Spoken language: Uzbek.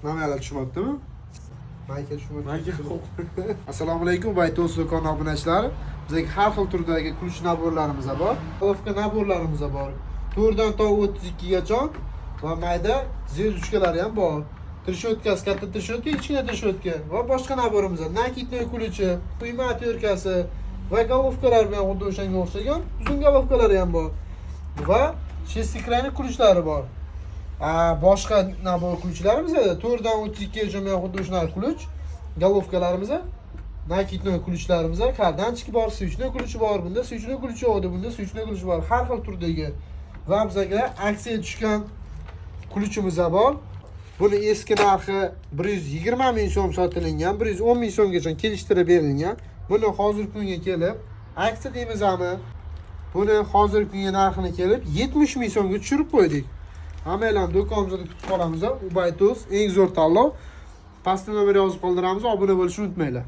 Nimalar tushmabdimi? Mayka tushmabdi. Mayka. Assalomu alaykum, Baytos do'koni obunachilari. Bizga har xil turdagi ключ набор larimiz bor. Головка набор larimiz bor. 4 dan to 32 gacha va mayda звездочка lari ham bor. Трещотка si katta трещотка, kichkina трещотка va boshqa набор imiz. Накидной ключ i, quyma отвёртка si va головка lar bilan xuddi o'shanga o'xshagan uzun головка lari ham bor. Va шестигранный ключ lari bor. Boshqa набор ключ larimiz 4 dan 32 gacha ham xuddi shunaqa ключ, головка larimiz, накидной ключ larimiz, карданчик bor, свечной ключ i bor, bunda свечной ключ yo'q edi, bunda свечной ключ bor, har xil turdagi. Va bizga aksiya tushgan ключ imiz bor. Buni eski narxi 120 ming so'm sotilingan, 110 ming so'mgacha kelishtirib berilgan. Buni hozirgi kunga kelib, aksiya deymizmi? Buni hozirgi kunga narxini kelib 70 ming so'mga tushirib qo'ydik. Hammanglarni do'konimizda kutib qolamiz. Ubaytos eng zo'r tanlov. Pastda nomer yozib qoldiramiz, obuna bo'lishni unutmanglar.